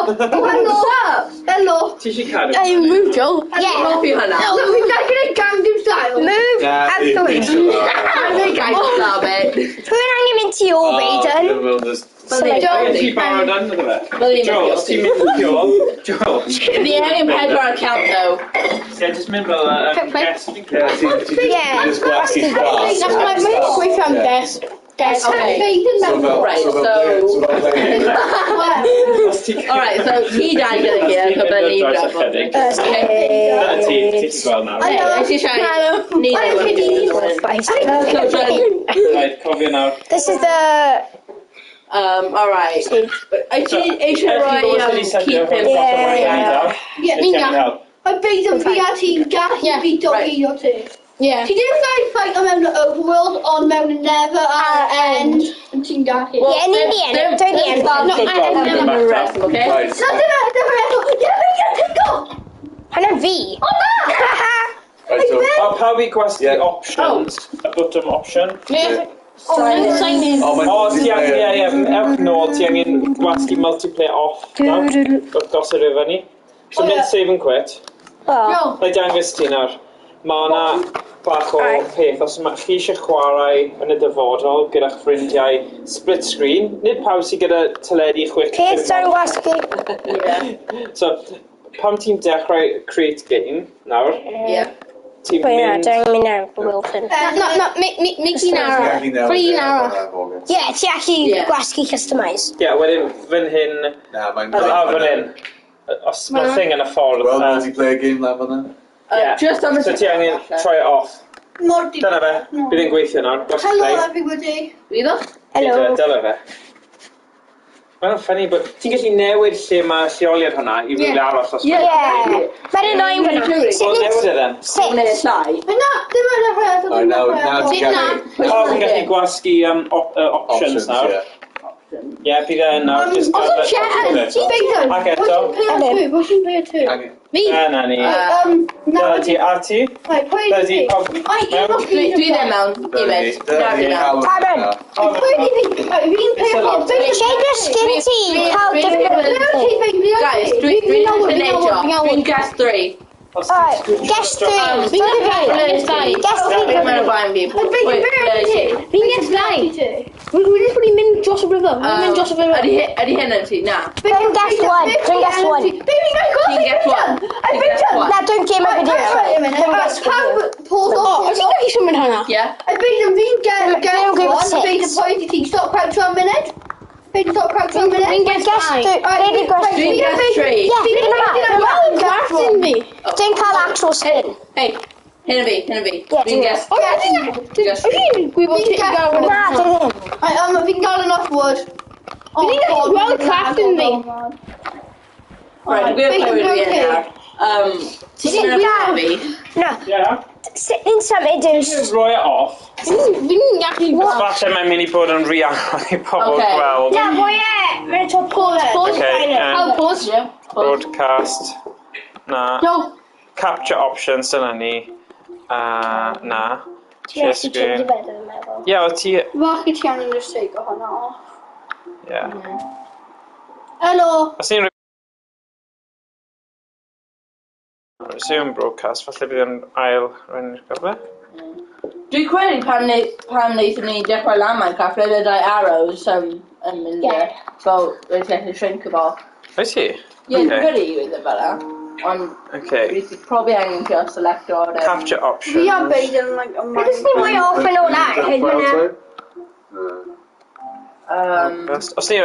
Hello. Hello. Ti eisiau cadw? Hey, move, Joel. Yeah. Hoffi hwnna. Look, we've got to Gangnam Style. Move Na, out the way. Dwi'n gael stop it. Rwy'n angen mynd tu ôl, Baden. Ie, ti barod yn fe? Joel, os ti'n mynd Joel, Joel. Fi angen pedwar account though. Ie, jyst mynd fel guest fi'n credu. Yeah. Just gwasgu start. That's my mae'n gweithio am desk. Desk. Okay. Baden So mewn. fel, Right, so fel so- so fel play. Os ti'n Alright, so ti dau gyda gear, so byddwn ni'n drafod. Dyna ti, ti ti'n gweld nawr. Hey, nes i siarad. Ni Right, cofio nawr. This is the... Alright. Wyt ti eisiau rhoi keep him Yeah. Yeah, Ni'n gael. Mae Baden fi a ti'n gallu fi dod i o ti. Yeah. Ti ddim yn fight o mewn y overworld, ond mewn y nether a'r end. Yn ti'n gallu. Yeah, ni the end. Don't the end. No, Go back down. okay? Right. Na, dim e, eto. Ie, fi yn go! Hwnna fi. O na! Right, so, O, pawb i gwasgu Yeah. options, y bottom option. Sign in. oh, mae'n O, ti angen, multiplayer. ie, ie, ewch nôl, ti angen gwasgu multiplayer off nawr, wrth gosod e fyny. So mynd save and quit. Oh. Na i dangos ti nawr. Mae yna bach o peth, os mae chi eisiau chwarae yn y dyfodol gyda'ch ffrindiau split screen, nid pawb sydd gyda teledu 6 Peth so'n gwasgu. So, pam ti'n dechrau create game nawr, Yeah. ti'n Wait, no, mynd... don't mynd nawr, Wilson. Na, na, Mickey Nara. Free Nara. Yeah, ti allu Yeah. gwasgu customise. Ie, wedyn fan hyn, Na, mae'n... a fan hyn. Os mae'r thing yn y ffordd. Well, multiplayer game lan fan'na. Ie. Just am y So ti angen troi it off. Mor di. Dyna fe, bydd e'n gweithio nawr. Gwasgu Hello play. everybody. Wyddo? Hello. Dyla fe. Mae'n funny, but ti'n gallu newid lle mae lleoliad hwnna i rhywle arall os Yeah. Yeah. Mae'n annoying fyna. Wel, newid e then. Sut? Neu llai. Na, dim yn eto. Right, now ti'n gallu... O, fi'n gallu gwasgu options Options, nawr. yeah. Ie, bydd e nawr. Just Os o'n gael- Baden, Ac eto. Pwy sy'n player 2? Angen... Fi. Na, na ni. Na, Dyna ti, a ti? Right, pwy Dyna ydi ti, fi? pawb Ai, un mewn. o fi. Dwi ddim mewn. Dyna ni, Hefyd. dyna ni, Na, cael Taran. hwnna. Pwy ydi fi? Right, Fi'n player 4. Change your skin ti. Cael different... Guys, dwi'n yn neud Dwi'n guest 3. Alright, guess three. Fi'n guess dau. Guess three. Dwi'n o blaen fi. Pwy ydi ti? Fi'n guess dau. Dwi'n just wedi mynd dros y river. Dwi'n mynd dros y river. Ydy hyn yn ti? Na. Don't guess one. Don't guess one. Baby, mae'n Ti'n guess one. I Ti'n guess one. Na, don't game my video. Wait a minute. Don't guess one. Pawb, pause O, off. wyt ti'n gallu symud hwnna? Yeah. I Baden, fi'n Dwi'n guess gwybod one. six. Baden, pwy ydi ti? Stop crouch for a minute. Baden, stop crouch for a minute. Fi'n guess Guess dau. three. Baby guess Dwi'n three. guess 3. Yeah, dyna ma. Mae'n crafting fi. Dwi'n cael actual skin. Hey, hyn o fi, hyn o fi. Yeah, Dwi'n dwi'n guess. O, ti'n gwybod sut i gael Na, hwnna? dwi ddim. Right, fi'n gael enough wood. Fi'n gallu gweld crafting fi. Right, dwi'n gwybod pwy fi yn nawr. Ti'n mynd o fi? Na, Ie. sut ni'n symud yw'r... Roi e off. Fi'n gallu gweld. Falle mae'n mynd i bod yn rhy anodd i pobl Okay. gweld. Na, fwy e! Mae'n to Pause, pause. Okay, Pawb pause. Yeah. Broadcast. Na. No. Capture options, dyna ni. Na. Share screen. Ie, o ti... Fach i ti angen just take o hwnna off. Ie. Hello. Os ni'n Resume broadcast, falle bydd yn ail rhan i'r cyfle. Dwi'n credu pan wnaethon ni dechrau lan Minecraft, roedd y dau arrows yn mynd Yeah. fel roedd ti'n gallu shrink o fo. Wyt ti? Ie, dwi'n Okay. credu i oedd e fel 'na. Ond Okay. dwi wedi probably angen cael select o'r... Capture Fi a options. Baden like a Rydys ni mwy off yn o'na. File type? Um, Os ni'n rhoi